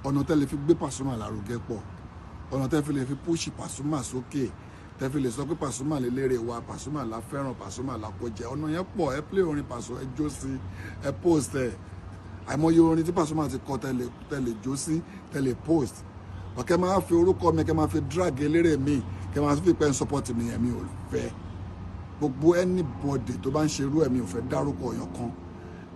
Ọ̀nà tẹ́ lè fi gbé Pasuma lárugẹ pọ̀, ọ̀nà tẹ́ fi lè fi push Pasuma sókè, tẹ́ fi lè sọ pé Pasuma lélẹ́rẹ̀ wa, Pasuma la fẹ́ràn, Pasuma la kó jẹ, ọ̀nà yẹn pọ̀. Ẹ play orin Paso, ẹ jó sí, ẹ post ẹ. Àìmọye orin tí Pasuma ti kọ tẹ́ lè jó sí, tẹ́ lè post. Ọ̀kẹ́ máa fi orúkọ mi, kẹ́ máa fi drag eléré mi, kẹ́ máa fi pẹ́ ń support mi yẹn, mi ò fẹ́. Gbogbo anybody tó bá ń ṣerú ẹ̀, mi ò fẹ́ dárúkọ ọ̀yàn kan.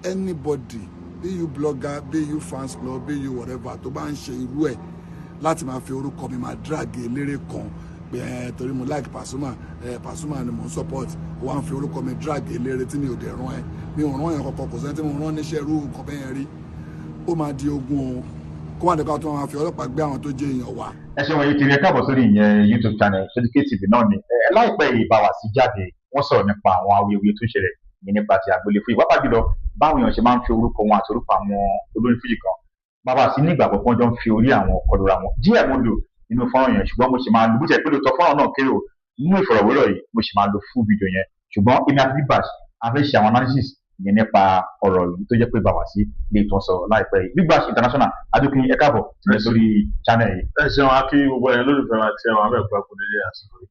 Anybody, be you blogger, be you fans club, be you whatever, tó bá ń ṣe irú ẹ̀ láti máa fi orúkọ mi máa drag eléré kan pé ẹ torí mo like Pasuma, ẹ Pasuma ni mo ń support, ó wá ń fi orúkọ mi drag eléré tí mi ò dẹ̀ rán ẹ, mi ò rán yẹn kankan, kò sẹ́ni tí mo rán níṣẹ́ irú nǹkan bẹ́ẹ̀ yẹn rí, ó máa di ogun o. Kó má dẹ́ka tó máa fi ọlọ́pàá gbé àwọn tó jẹ́ èèyàn wá. Ẹ ṣeun ẹ̀yin tèmi, ẹ káàbọ̀ sórí ìyẹn YouTube channel Sodiq TV náà ni. Ẹ láìpẹ́ yìí, bá wa sí jáde, wọ́n sọ̀rọ̀ nípa àwọn awuyewuye tó ń ṣẹlẹ̀ ní nípa ti àgbélé fújì, wápá jùlọ báwọn èèyàn ṣe máa ń fi orúkọ wọn àti orúkọ àwọn olórin fújì kan. Bàbá sí ní ìgbàgbọ́ pé wọ́n jọ ń fi orí àwọn kọlura wọn. Díẹ̀ mo lò nínú fọ́nrán yẹn, ṣùgbọ́n mo sì máa lò bó tiẹ̀ pé lóòótọ́ fọ́nrán náà kéré o nínú ìfọ̀rọ̀wérọ̀ yìí, mo sì máa lo full video yẹn. Ṣùgbọ́n èmi àti Big Bash a fẹ́ ṣe àwọn analysis yẹn nípa ọ̀rọ̀ yìí tó jẹ́ pé bàbá sí lè tún sọ̀rọ̀ láìpẹ́ yìí. Big Bash International Adókin, ẹ káàbọ̀ sórí channel yìí. Ẹ ṣeun, a kí gbogbo ẹ̀yin lólùfẹ́ wa tí ẹ wà mẹ́ẹ̀kọ́ ẹ̀kú nílé àsìkò yìí.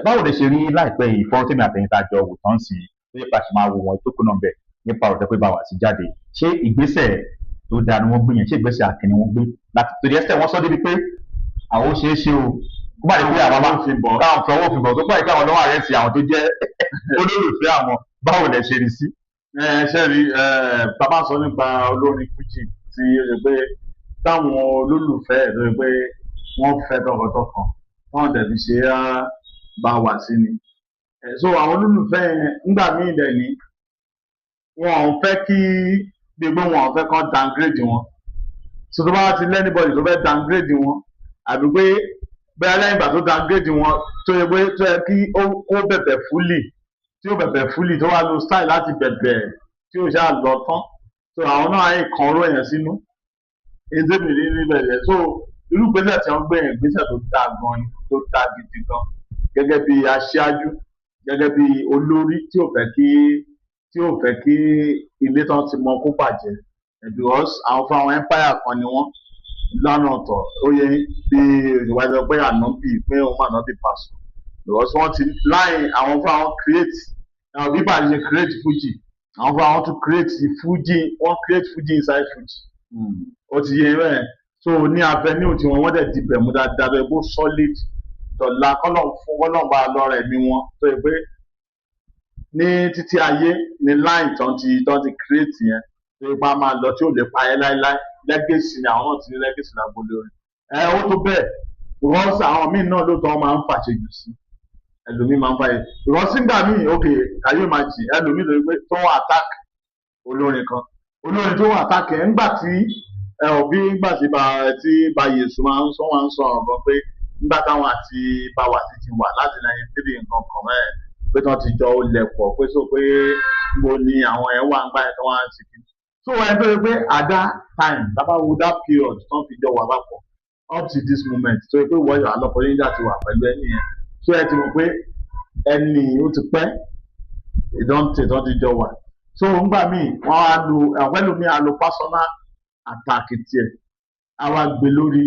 Báwo lè ṣe rí láìpẹ́ yìí fọ́nrán tèmi àtẹ̀yìn tá a jọ wò tán sí tó yẹ pé a ṣe máa wo wọn tó kùnà bẹ̀ nípa ọ̀rọ̀ tẹ́ pé bàbá sí jáde? Ṣé ìgbésẹ̀ tó dáa ni wọ́n gbé yẹn? Ṣé ìgbésẹ̀ akin ni wọ́n gbé láti torí ẹsẹ̀ wọ́n sọ débi pé àwọn ó ṣeé ṣe o kó má lè pé àwọn máa ń fi bọ̀ káwọn fi ọwọ́ fi bọ̀ tó pàdé káwọn lọ́wọ́ àrẹ sí àwọn tó jẹ́ olólùfẹ́ àwọn? Báwo lẹ ṣe rí sí? Ẹ ṣe rí, ẹ bàbá sọ nípa olórin fújì tí ó ṣe pé táwọn olólùfẹ́ ẹ̀ tó ṣe pé wọ́n fẹ́ tọkàntọkàn, wọ́n dẹ̀ fi ṣe é bá wà sí ni. So àwọn olólùfẹ́ yẹn ńgbà míì dẹ̀ ní wọn ò fẹ́ kí gbogbo wọn ò fẹ́ kán downgrade wọn. So tó bá ti l' anybody tó fẹ́ downgrade wọn, àbí pé bẹ́ẹ̀ lẹ́yìn ìgbà tó downgrade wọn, tó yẹ pé tó yẹ kí ó bẹ̀bẹ̀ fully, tí ó bẹ̀bẹ̀ fully, tó wá lo style láti bẹ̀bẹ̀ tí ó ṣáà lọ tán, so àwọn náà ayé kan ró yẹn sínú ẹ̀ńtẹ́bì ní níbẹ̀ yẹn. So irú ìgbésẹ̀ tí wọ́n gbé yẹn, ìgbésẹ̀ tó dáa gan ni, tó dáa gidi gan, gẹ́gẹ́ bí aṣáájú, gẹ́gẹ́ bí olórí tí ò fẹ́ kí ilé tán ti mọ kó bàjẹ́. Because àwọn fún àwọn empire kan ni wọ́n lọ́nà ọ̀tọ̀. Ó yẹ bí ìwádìí sọ pé ànábì pé òun máa nábì Paso, because wọ́n ti láì àwọn fún àwọn create àwọn bí bàjẹ́ ṣe create Fuji, àwọn fún àwọn tún create Fuji, wọ́n create Fuji inside Fuji. Ó ti yẹ bẹ́ẹ̀. So ní avenue tí wọ́n dẹ̀ dibẹ̀ mú dáadáa bẹ́ẹ̀, bó solid dọ̀là kọ́lọ̀ fún kọ́lọ̀ bá lọ́rọ̀ ẹ̀mí wọn, tó yẹ pé ní títí ayé ní line tán ti create yẹn, tó yẹ pé a máa lọ tí ò lè pa ẹ́ láéláé. Legacy ni àwọn náà ti ní, legacy lágbolé orin ẹ. Ó tó bẹ́ẹ̀, because àwọn míì náà lóòótọ́ máa ń fàṣejù sí ẹlòmíì, máa ń fàṣe, because nígbà míì, ok, can you imagine ẹlòmíì lórí pé tó ń attack olórin kan, olórin tó ń attack ẹ̀ ńgbà tí ẹ ò bí ńgbà tí ba Yèsù máa ń sọ ọ̀rọ̀ kan pé nígbà táwọn àti Báwàsí ti wà láti 93 nǹkan kan mẹ́ẹ̀, pé tí wọ́n ti jọ lẹ̀ pọ̀, pé so pé mo ní àwọn ẹ̀ wà ńgbà yẹn tí wọ́n á ti kí. So ẹ tó yẹ pé at that time, tábà wo that period tí wọ́n fi jọ wà papọ̀ up to this moment, tó yẹ pé wọ́n yọ àlọ́pọ̀ yín ti wà pẹ̀lú ẹni yẹn, so ẹ ti mọ̀ pé ẹni ó ti pẹ́ ìdọ́ǹtì tó ti jọ wà. So ńgbà míì wọ́n á lo ẹ̀wẹ́lú mi á lo personal attack tiẹ̀, á wá gbé lórí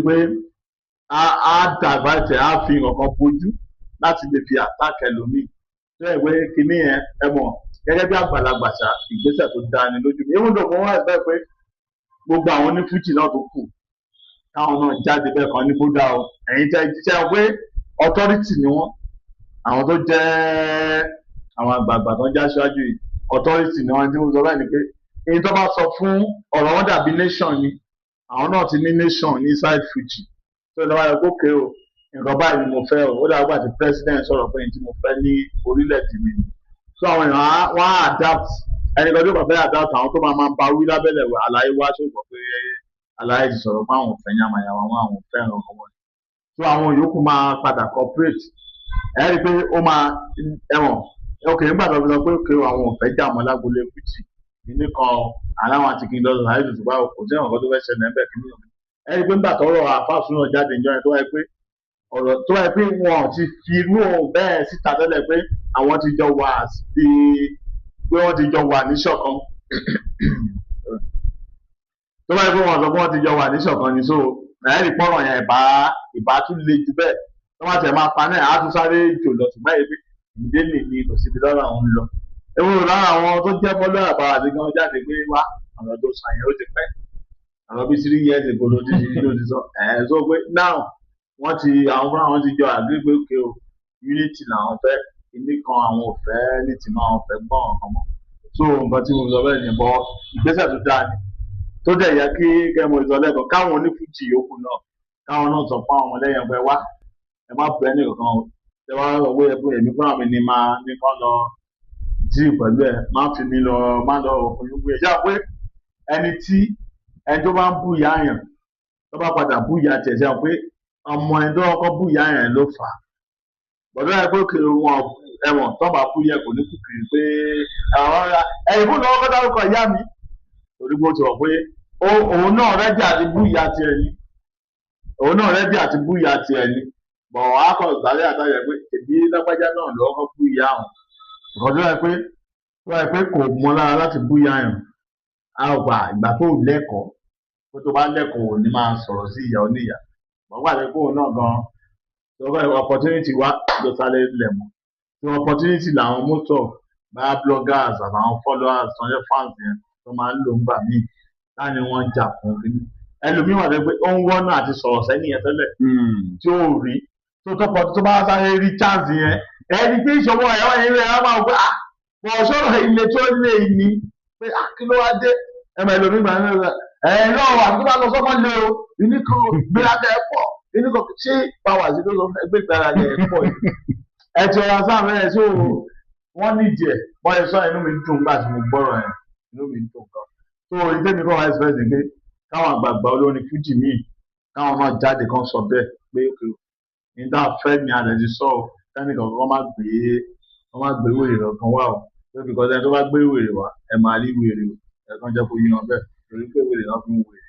pé á divert ẹ̀, á fi nǹkan bójú láti lè fi attack ẹlòmíì tó yẹ pé kinní yẹn. Ẹ mọ̀, gẹ́gẹ́ bí àgbàlagbà ṣá, ìgbésẹ̀ tó dáa ni lójú mi, even though mo wá ẹ̀fẹ́ pé gbogbo àwọn onífújì náà tó kù káwọn náà jáde bẹ́ẹ̀ kan ní kódà o. Ẹ̀yin tẹ́ jíṣẹ́ pé authority ni wọ́n, àwọn tó jẹ́ àwọn àgbààgbà tó ń já síwájú yìí, authority ni wọ́n. Tí mo sọ báyìí ni pé èyí tó bá sọ fún ọ̀rọ̀ wọn dàbí nation ni, àwọn náà ti ní nation ní inside Fuji tó lọ́wọ́ yẹ kókè o, nǹkan báyìí ni mo fẹ́ o. Ó dàgbà tí president sọ̀rọ̀ pé ní tí mo fẹ́ ní orílẹ̀-èdè mi ni. So àwọn èèyàn wọ́n á adapt. Ẹnìkan tó bá fẹ́ adapt, àwọn tó máa bá wí lábẹ́lẹ̀, àlàyé wá sókò pé àlàyé ti sọ̀rọ̀ pé àwọn ò fẹ́ yàmàyàmà wọn, àwọn ò fẹ́ nǹkan wọn. So àwọn yòókù máa padà cooperate. Ẹ rí i pé ó máa ẹ̀wọ̀n ok nígbà tó fi sọ pé ok, àwọn ò fẹ́ jà mọ́ lágbolé Fuji kíní kan aláwọn àti kí n lọ́dọ̀ láyé tuntun báwo, kò sí nǹkan tó fẹ́ ṣẹlẹ̀ ńbẹ̀ kíní kan. Ẹ rí i pé nígbà tọ́rọ̀ àfáàsùn náà jáde ìjọ yẹn, tó wáyé pé ọ̀rọ̀ tó wáyé pé wọn ò ti fi irú ohun bẹ́ẹ̀ síta tẹ́lẹ̀ pé àwọn ti jọ wà bí pé wọ́n ti jọ wà níṣọ̀kan, tó Tó bá yẹ pé wọn sọ pé wọ́n ti jọ wà níṣọ̀kan ni, so ẹ̀rí pọ́nrọ̀ yẹn ìbá tún le jù bẹ́ẹ̀. Tó bá tẹ̀ máa pa náà, á tún sáré jò lọ, ṣùgbọ́n èyí ìdílé ni kò síbi lọ́rọ̀ àwọn ń lọ. Ewu lára àwọn tó jẹ́ fọ́lọ́ àbára àti gan jáde pé wá àwọn tó sàn yẹn, ó ti pẹ́, àwọn bíi 3 years ago ló ti sọ ẹ̀ sọ pé now wọ́n ti àwọn fúnra wọn ti jọ agree pé okay o, unity làwọn fẹ́, ilé kan àwọn ò fẹ́ ní tìmọ̀, àwọn ò fẹ́ gbọ́n ọ̀kan mọ́. So nǹkan tí mo sọ bẹ́ẹ̀ ni bọ́, ìgbésẹ̀ tó dáa ni, tó dẹ̀ yẹ kí kẹ́mo ìsọ lẹ́kọ̀ọ́ káwọn onífújì yòókù náà, káwọn náà sọ fún àwọn ọmọlẹ́yìn ọgbẹ́ wá, ẹ má bẹ́ẹ̀ ní kankan o. Ẹ wá rọ̀ pé ẹ èmi fúnra mi ni máa ní kán lọ díì pẹ̀lú ẹ, má fi mi lọ, má lọ òfin wí ẹ ṣáà pé ẹni tí ẹni tó bá ń bú ìyá yàn, tó bá padà bú ìyá tiẹ̀, ṣáà pé ọmọ ẹni tó kọ́kọ́ bú ìyá yàn ló fà á. Bọ̀dọ̀ ẹ pé kí wọn ẹ̀wọ̀n tó bá bú yẹ kò ní kùkìrì pé àwọn ẹ̀yìn fún lọ́wọ́ kọ́ dárúkọ ìyá mi, torí bó ti wọ̀ pé òun náà ready àti bú ìyá tiẹ̀ ni, òun náà ready àti bú ìyá tiẹ̀ ni, bọ̀ á kọ̀ sáré àtàyẹ̀ pé èmi lágbájá náà lọ́wọ́ kọ́ bú ìyá òun. Nǹkan tó yẹ pé kò mọ lára láti bú ìyá yàn, á gbà ìgbà tó lẹ́kọ̀ọ́, pé tó bá lẹ́kọ̀ọ́ ò ní máa sọ̀rọ̀ sí ìyá oníyà. Wọ́n gbà pé kóun náà gan tó bá opportunity wá ló sáré lẹ̀ mọ́. Tí opportunity làwọn most of bá bloggers àtàwọn followers tó ń jẹ́ fans yẹn tó máa ń lò ń gbà míì láàrin wọn jà fún kíní. Ẹlòmíì wà pé ó ń wọ́nà àti sọ̀rọ̀ sẹ́ni yẹn tẹ́lẹ̀ tí ó rí tó tọ́pọ̀, tó bá sáré rí chance yẹn, ẹni tí ìṣọwọ́ ẹ̀ wọ́n yẹn rẹ̀ máa gbé, ah, bọ̀ sọ̀rọ̀ ilé tó lé ní pé ah, kí ló wá dé? Ẹ máa ẹlòmíì gbà ẹ lọ́wọ́ àti tó bá lọ sọ́mọ́ lé o, ìní kan gbéraga ẹ̀ pọ̀, ìní kan ṣé pàwọ́ àti tó sọ fún ẹgbẹ́ ìgbéraga ẹ̀ pọ̀ yìí. Ẹ ti ọ̀rọ̀ sáà mẹ́rẹ̀, so wọ́n nídìí ẹ̀ bọ́ ẹ sọ. Inú mi dùn nígbà tí mo gbọ́rọ̀ yẹn, inú mi dùn gan. So ìdí mi kọ́ wá express ni pé káwọn àgbààgbà olórin fújì míì, káwọn náà jáde kan sọ bẹ́ẹ̀ pé okay, ní tá a fẹ́ ni a lè ti sọ ọ́, kẹ́ni kankan má gbé, wọ́n má gbé wèrè kankan wá o, pé because ẹni tó bá gbé wèrè wá, ẹ máa rí wèrè o. Ẹ kàn jẹ́ kó yí wọn bẹ́ẹ̀, torí pé wèrè náà fi ń wèrè.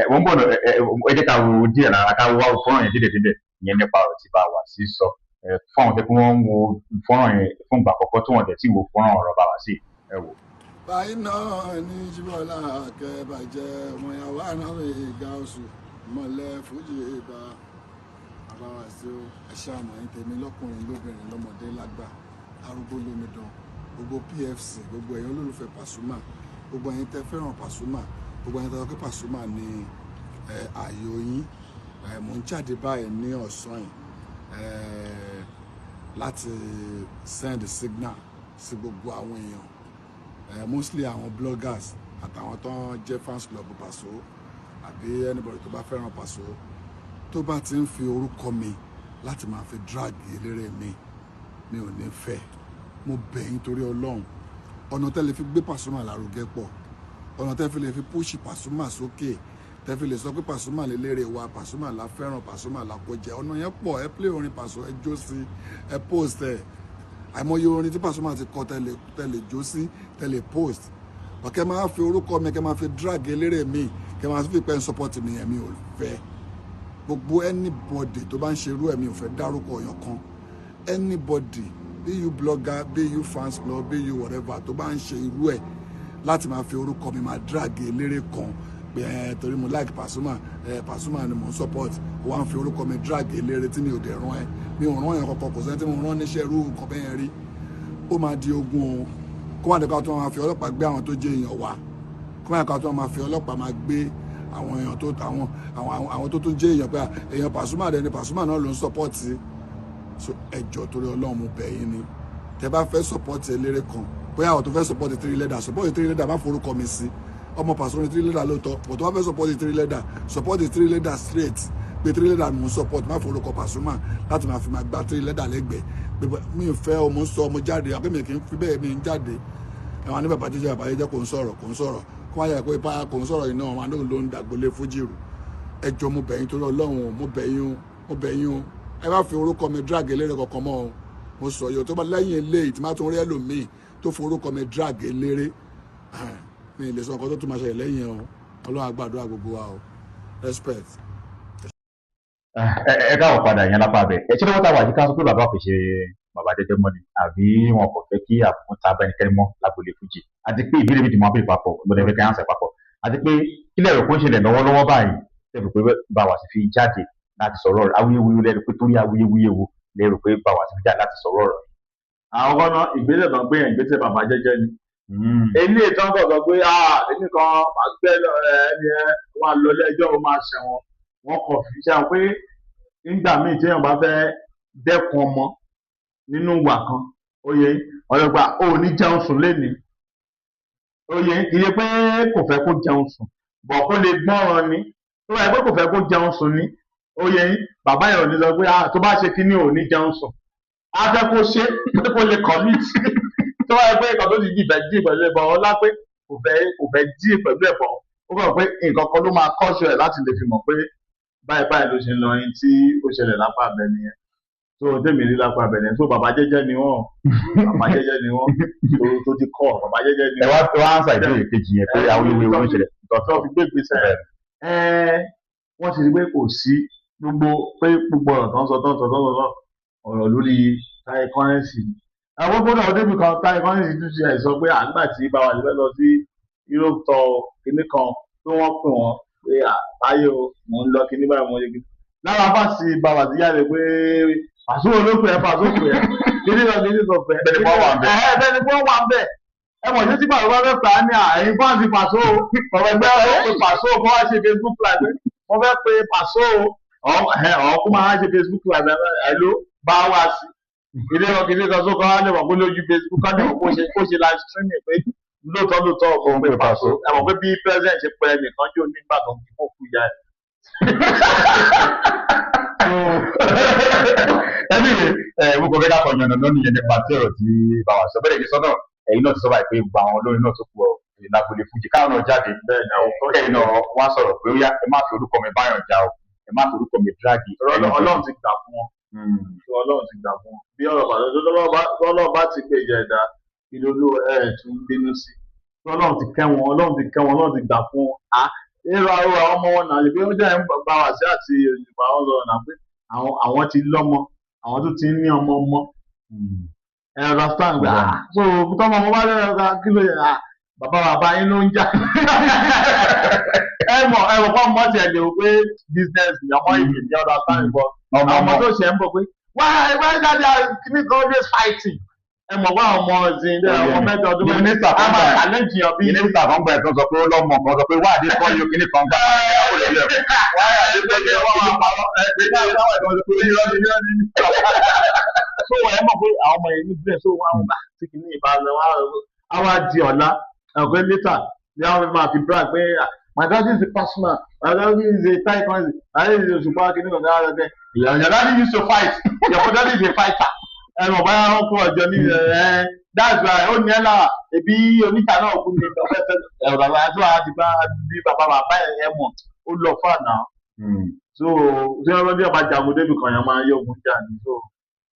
Ẹ wọ́n bọ̀ ẹ, ẹ jẹ́ ká wo díẹ̀ lára, ká wá fọ́nrán yẹn díẹ̀ díẹ̀ ìyẹn nípa ọ̀rọ̀ tí bá wà sí sọ ẹ fún àwọn tẹ́ pé wọ́n ń wo fọ́nrán yẹn fún ìgbà àkọ́kọ́, tí wọ́n dẹ̀ tí wo fọ́nrán ọ̀rọ̀ bá wà sí, ẹ wò. Báyìí náà ní jíbọ́lá kẹbàjẹ́ ọmọ ìyàwó àná ìga oṣù mọ̀lẹ́ fújì ìbá bàbá wa sí ó. Ẹ ṣáàmù ẹ̀yin tèmi, lọ́kùnrin, lóbìnrin, lọ́mọdé, lágbà, arúgbó, lómidán, gbogbo PFC, gbogbo ẹ̀yin olólùfẹ́ Pasuma, gbogbo ẹ̀yin tẹ́ fẹ́ràn Pasuma, gbogbo ẹ̀yin tẹ́ sọ pé Pasuma ní ààyò yín. Mò ń jáde báyìí ní ọ̀sán yìí láti send signal sí gbogbo àwọn èèyàn, mostly àwọn bloggers àtàwọn tó ń jẹ́ fans club Paso àbí anybody tó bá fẹ́ràn Paso, tó bá ti ń fi orúkọ mi láti máa fi drag eléré mi, mi ò ní fẹ́. Mo bẹ̀ yín torí Ọlọ́run. Ọ̀nà tẹ́ lè fi gbé Pasuma lárugẹ pọ̀, ọ̀nà tẹ́ fi lè fi push Pasuma sókè, tẹ́ fi lè sọ pé Pasuma lélẹ́rẹ̀ wa, Pasuma la fẹ́ràn, Pasuma la kó jẹ, ọ̀nà yẹn pọ̀. Ẹ play orin Paso, ẹ jó sí, ẹ post ẹ. Àìmọye orin tí Pasuma ti kọ tẹ́ lè jó sí, tẹ́ lè post. Ọ̀kẹ́ máa fi orúkọ mi, kẹ́ máa fi drag eléré mi, kẹ́ máa fi pẹ́ support mi yẹn, mi ò fẹ́. Gbogbo anybody tó bá ń ṣerú ẹ̀, mi ò fẹ́ dárúkọ ọ̀yàn kan, anybody, be you blogger, be you fans club, be you whatever, tó bá ń ṣe irú ẹ̀ láti máa fi orúkọ mi máa drag eléré kan pé ẹ torí mo like Pasuma, ẹ Pasuma ni mo ń support, ó wá ń fi orúkọ mi drag eléré tí mi ò dẹ̀ rán ẹ, mi ò rán yẹn kankan, kò sẹ́ni tí mo rán níṣẹ́ irú nǹkan bẹ́ẹ̀ yẹn rí, ó máa di ogun o. Kó má dẹ́ka tó máa fi ọlọ́pàá gbé àwọn tó jẹ́ èèyàn wá, kó má dẹ́ka tó máa fi ọlọ́pàá máa gbé àwọn èèyàn tó àwọn tó tún jẹ́ èèyàn pé èèyàn Pasuma dẹ̀ ni, Pasuma náà ló ń support. So ẹjọ́, torí Ọlọ́run, mo bẹ̀ yín ni. Tẹ bá fẹ́ support eléré kan, bóyá àwọn tó fẹ́ support Three Leather, support Three Leather, má forúkọ mi sí. Ọmọ Pasuma Three Leather lóòótọ́, but tó bá fẹ́ support Three Leather, support Three Leather straight, pé Three Leather mo support. Má forúkọ Pasuma láti máa fi máa gbá Three Leather lẹ́gbẹ̀ẹ́ pé mi ò fẹ́. Ọmọ sọ ọmọ jáde àbí mi kì í fi bẹ́ẹ̀ mi ń jáde. Ẹ̀wọ̀n ní bàbá jẹ́jẹ́, bàbá jẹ́jẹ́ kò ń sọ̀rọ̀, kò ń sọ̀rọ̀, kó wáyà pé ipa kò ń sọ̀rọ̀ iná wọn ló ń dàgbélé fújì rù. Ẹ jọ̀ọ́, mo bẹ̀ yín torí Ọlọ́run o, mo bẹ̀ yín o, mo bẹ̀ yín o. Ẹ má fi orúkọ mi drag eléré kankan mọ́ o. Mo sọ yìí o, tó bá lẹ́yìn eléyìí tí má tún rí ẹlòmíì tó forúkọ mi drag eléré, mi ì lè sọ nǹkan tó tún máa ṣẹlẹ̀ lẹ́yìn o. Ọlọ́run á gbàdúrà gbogbo wa o. Respect. Ẹ káwọ padà yẹn lápá bẹ. Ẹ ṣé lọ́wọ́ táwa yìí, ká sọ pé bàbá kò ṣe bàbá jẹ́jẹ́ mọ́ ni, àbí wọn kò fẹ́ kí àbùkù ta bá ẹnikẹ́ni mọ́ lágbolé fújì? Àti pé ìbéèrè méjì máa bèèrè papọ̀, gbọ́dọ̀ fẹ́ kí á ń sẹ papọ̀. Àti pé kí lẹ rò pé ó ń ṣẹlẹ̀ lọ́wọ́lọ́wọ́ báyìí lẹ rò pé Báwàsí fi jáde láti sọ̀rọ̀ rẹ̀? Awuyewuye lẹ rò pé, torí awuyewuye wo lẹ rò pé Báwàsí fi jáde láti sọ̀rọ̀ rẹ̀? Àwọn kan náà, ìgbésẹ̀ tó ń gbé yẹn, ìgbésẹ̀ bàbá jẹ́jẹ́ ni. Eléyìí tó ń kọ̀ sọ pé ah, èmi kan máa gbé ẹni ẹ wà lọ ilé ẹjọ́, ó máa ṣẹ̀wọ̀n. Wọ́n kọ̀ fi ṣe àwọn pé nígbà míì tí èèyàn bá fẹ́ dẹ́kun ọmọ nínú ìwà kan, ó yẹ ọ̀rẹ́ ó ní jẹun sùn lénìí. Ó yẹ kì í ṣe pé kò fẹ́ kó jẹun sùn bọ̀, kó lè gbọ́ràn ni. Tó bá yẹ pé kò fẹ́ kó jẹun sùn ni, ó yẹ bàbá yẹn ò ní sọ pé ah, tó bá ṣe kíní, ò ní jẹun sùn. Á fẹ́ kó ṣe pé kó lè commit. Tó bá yẹ pé nǹkan tó ti di ìfẹ́ dì pẹ̀lú ẹ̀bọ̀ ọlá, pé kò fẹ́ dì pẹ̀lú ẹ̀bọ̀, ó kàn pé nǹkan kan ló máa kọ́ṣọ́ ẹ̀ láti lè fi mọ̀ pé báyìí báyìí ló ṣe ń lọ. Yín tí ó ṣẹlẹ̀ lápá abẹ nìyẹn. Tó tèmi rí lápá abẹ nìyẹn. Tó bàbá jẹ́jẹ́ ni wọ́n, bàbá jẹ́jẹ́ ni wọ́n. Tó ti kọ́ bàbá jẹ́jẹ́ ni. Ẹ wá tó ánsà ìbéèrè kejì yẹn pé awuyewuye wo ló ń ṣẹlẹ̀? Tó fi gbé ìgbésẹ̀ ẹ, wọ́n ti rí pé kò sí gbogbo pé gbogbo ọ̀rọ̀ tó ń sọ tó ń sọ tó ń sọ ọ̀rọ̀ lórí Taye Currency. Àwọn gbọ́dọ̀ ọdún mi kan, Taye Currency tún ṣe àìsàn pé àgbà tí bàbá ti fẹ́ lọ sí Europe tọ kinní kan pé wọ́n pè wọ́n pé àtàyè o, mò ń lọ kinní báyìí, mo ṣe kinní lára fásitì. Bàbá ti jáde pé Pàṣẹ olóòpẹ ẹ, Pàṣẹ òpè ẹ, kinní kan kinní kan pẹ. Bẹ́ẹ̀ni wọ́n wà ń bẹ̀. Ẹ bẹ́ẹ̀ni wọ́n wà ń bẹ̀. Ẹ mọ̀ sí tí bàbá bá fẹ́ fà á ní àyìn fáǹsì Pàṣẹ o, ọ̀rọ̀ ẹgbẹ́ ọ̀ pé Pàṣẹ o kọ́ wá ṣe Facebook live, wọ́n fẹ́ pe Pàṣẹ o, ọ̀ kó máa ṣe Facebook live ẹ ló bá wá sí ilé wọn kìíní kan tó kọ́ á lè mọ̀ pé lójú Facebook ká lè mọ̀ kó ṣe live streaming pé lóòótọ́ lóòótọ́ kò pé Pàṣẹ. Ẹ mọ̀ pé bí president ṣe pẹ́ nìkan jò nígbà tó ń kí fún kú ìyá ẹ̀. Ẹbí ẹ, mo kàn fẹ́ ká kọ yànnà náà nìyẹn nípa tí ọ̀rọ̀ tí bàbá sọ bẹ́ẹ̀ ní sọ́nà. Ẹ̀yin náà ti sọ báyìí pé gbogbo àwọn olórin náà tó kù ọ lágbolé fújì káwọn náà jáde, ẹ̀yin náà wá sọ̀rọ̀ pé ó yá, ẹ má fi orúkọ mi báyọ̀ já o, ẹ má fi orúkọ mi drag. Ọlọ́run ti gbà fún wọn. Ọlọ́run ti gbà fún wọn. Bí ọ̀rọ̀ bàtà tọ́lọ́run bá ti pè jẹ́ ẹ̀dá ìlólú ẹ̀ tún bínú sí. Ọlọ́run ti kẹ́ wọn, Ọlọ́run ti kẹ́ wọn, Ọlọ́run ti gbà fún wọn. Èrò àwọn ọmọ wọn náà bí ó jẹ́ ń bá wà sí àti Yorùbá wọn sọ̀rọ̀ náà pé àwọn ti lọ́mọ, àwọn tó ti ń ní ọmọ ọmọ. Ẹ understand gbà. So tọ́mọ ọmọ bá lẹ́nu ọ̀gá kí ló yẹ, bàbá bàbá yín ló ń jà. Ẹ mọ̀ fún ọmọ tiẹ̀ lè wò pé business ni ọmọ ìlú ní understand bọ̀. Àwọn ọmọ tó ṣe ń bọ̀ pé why daddy kini kan always fighting, ẹ mọ̀ wá ọmọ ọ̀sìn ọmọ 8 ọdún Mínísítà a kan máa gbà challenge yàn bí. Mínísítà kan gbà ẹ̀ tó sọ pé ó lọ́mọ kan sọ pé why they call you kíní kan gbà. Why are they call you kíní kan? So ẹ mọ̀ pé àwọn ọmọ yẹn ní bẹ́ẹ̀, so wọn àwọn bá tí kìíní ìbá lọ wá á wá di ọ̀la ẹ̀kọ́ later ní àwọn máa fi brag pé, "Ah, my daddy is a Pasuma, my daddy is a Taye Currency, my daddy is a Òṣùpá kìíní kan kan kan." Your daddy used to fight, your daddy is a fighter. Ẹ mọ̀ báyà wọn kó ọjọ́ ní ẹ, that's why ó ní ẹ lára ẹbí oníta náà kú ní ẹ bàbá tó a ti bá bí bàbá bàbá ẹ mọ̀ ó lọ fà náà. So tí wọn bí ọba jagun débi kan yẹn máa ń yọgun jà ní, so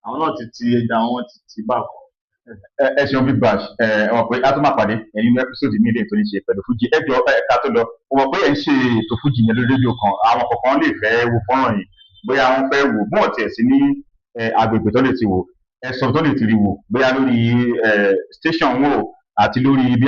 àwọn náà ti ti ẹja wọn ti ti bá kọ. Ẹ ṣeun, Big Bash. Ẹ mọ̀ pé a tún máa pàdé nínú episode mi lè tó ní ṣe pẹ̀lú fújì. Ẹ jọ, ẹ ká tó lọ, mo mọ̀ pé ẹ ń ṣe ètò fújì yẹn lórí rédíò kan. Àwọn kọ̀ọ̀kan lè fẹ́ wo fọ́nrán yìí, bóyá wọ́n fẹ́ wò bọ́ọ̀ tiẹ̀ sí ní agbègbè tó lè ti wò, ẹ̀sán tó lè ti rí wò, bóyá lórí station wò àti lórí bí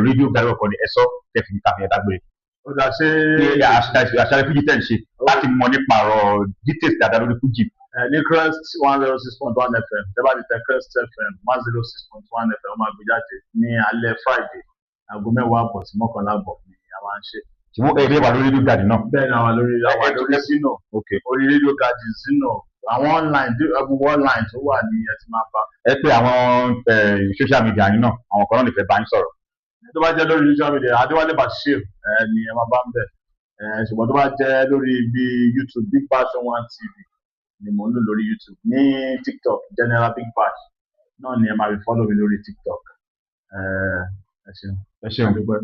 rédíò gàrí ọkọ̀ ní ẹ̀sọ́ tẹ̀fì tàfihàn dágbére. Ó dà ṣe. Ní àṣàlẹ̀ fújì tẹ̀ ń ṣe láti mọ̀ nípa ọ̀rọ̀ details dáadáa lórí fújì. Ẹ ní Crest 106.1 FM, tẹ́ bá ti tẹ Crest FM 106.1 FM, ó máa gbé jáde ní alẹ́ Friday, aago 10:30 sí 10:45 ni a máa ń ṣe. Ṣùgbọ́n ẹ lè wà lórí rédíò gàdí náà. Bẹ́ẹ̀ ni, àwa lórí Zino, orí rédíò Garden, Zino, àwọn online, gbogbo online tó wà ní ẹ ti máa bá. Ẹ pé àwọn social media yín náà, àwọn kan náà lè fẹ́ bá yín sọ̀rọ̀. Tó bá jẹ́ lórí social media, Adéwálé Bashir ni ẹ máa bá ń bẹ̀. Ṣùgbọ́n tó bá jẹ́ lórí bí YouTube, Big Bash One TV ni mò ń lò lórí YouTube. Ní TikTok, General Big Bash náà ni ẹ máa fi follow mi lórí TikTok. Ẹ ṣeun. Ẹ ṣeun. Dúpẹ́.